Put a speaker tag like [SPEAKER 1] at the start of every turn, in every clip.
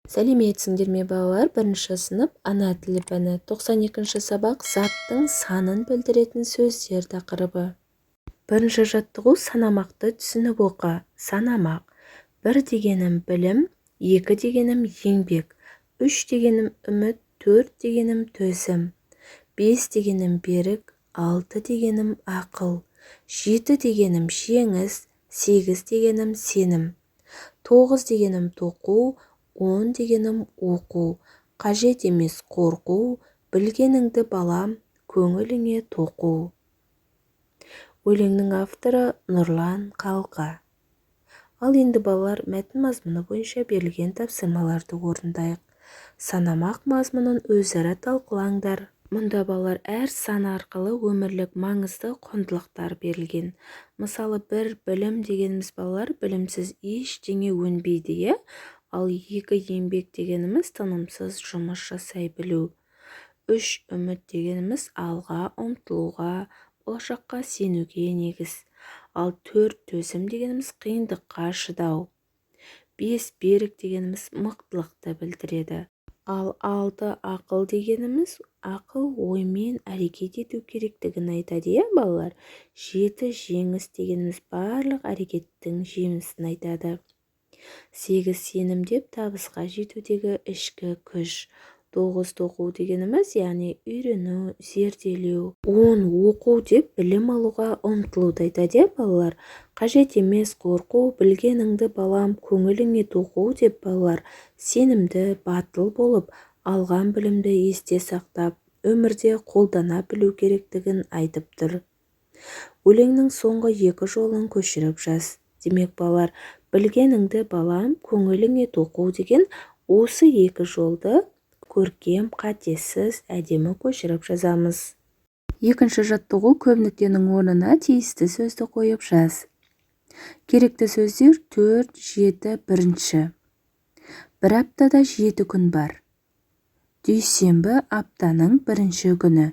[SPEAKER 1] Сәлеметсіңдер ме, балалар! Бірінші сынып, ана тілі пәні, 92-ші сабақ, «Заттың санын білдіретін сөздер» тақырыбы. Бірінші жаттығу: санамақты түсініп оқы. Санамақ. Бір дегенім – білім, екі дегенім – еңбек, үш дегенім – үміт, төрт дегенім – төзім, бес дегенім – берік, алты дегенім – ақыл, жеті дегенім – жеңіс, сегіз дегенім – сенім, тоғыз дегенім – тоқу, 10 дегенім – оқу, қажет емес қорқу, білгеніңді, балам, көңіліңе тоқу. Өлеңнің авторы Нұрлан Қалқа. Ал енді, балалар, мәтін мазмұны бойынша берілген тапсырмаларды орындайық. Санамақ мазмұнын өзара талқылаңдар. Мұнда, балалар, әр сан арқылы өмірлік маңызды құндылықтар берілген. Мысалы, бір – білім дегеніміз, балалар, білімсіз ештеңе өнбейді, иә. Ал екі – еңбек дегеніміз тынымсыз жұмыс жасай білу. Үш – үміт дегеніміз алға ұмтылуға, болашаққа сенуге негіз. Ал төрт – төзім дегеніміз қиындыққа шыдау. Бес – берік дегеніміз мықтылықты білдіреді. Ал алты – ақыл дегеніміз ақыл оймен әрекет ету керектігін айтады, иә, балалар. Жеті – жеңіс дегеніміз барлық әрекеттің жемісін айтады. Сегіз – сенім деп табысқа жетудегі ішкі күш. Тоғыз – тоқу дегеніміз, яғни үйрену, зерделеу. 10 – оқу деп білім алуға ұмтылуды айтады, иә, балалар. Қажет емес қорқу, білгеніңді, балам, көңіліңе тоқу деп, балалар, сенімді, батыл болып, алған білімді есте сақтап, өмірде қолдана білу керектігін айтып тұр. Өлеңнің соңғы екі жолын көшіріп жаз. Демек, балалар, «білгеніңді, балам, көңіліңе тоқу» деген осы екі жолды көркем, қатесіз, әдемі көшіріп жазамыз. Екінші жаттығу: көп нүктенің орнына тиісті сөзді қойып жаз. Керекті сөздер: төрт, жеті, бірінші. Бір аптада 7 күн бар. Дүйсенбі – аптаның бірінші күні.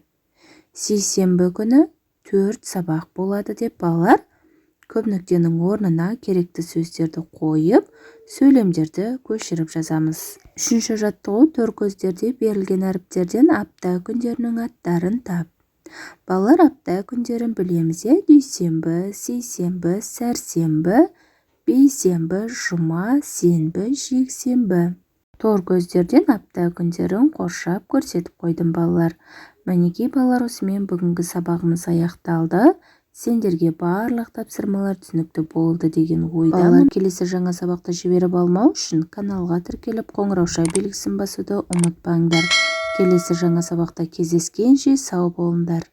[SPEAKER 1] Сейсенбі күні төрт сабақ болады деп, балалар, көп нүктенің орнына керекті сөздерді қойып, сөйлемдерді көшіріп жазамыз. Үшінші жаттығу: торкөздерде берілген әріптерден апта күндерінің аттарын тап. Балалар, апта күндерін білеміз, иә: дүйсенбі, сейсенбі, сәрсенбі, бейсенбі, жұма, сенбі, жексенбі. Торкөздерден апта күндерін қоршап көрсетіп қойдым, балалар. Мінекей, балалар, осымен бүгінгі сабағымыз аяқталды. Сендерге барлық тапсырмалар түсінікті болды деген ойдамын. Балалар, келесі жаңа сабақты жіберіп алмау үшін каналға тіркеліп, қоңырауша белгісін басуды ұмытпаңдар. Келесі жаңа сабақта кездескенше сау болыңдар.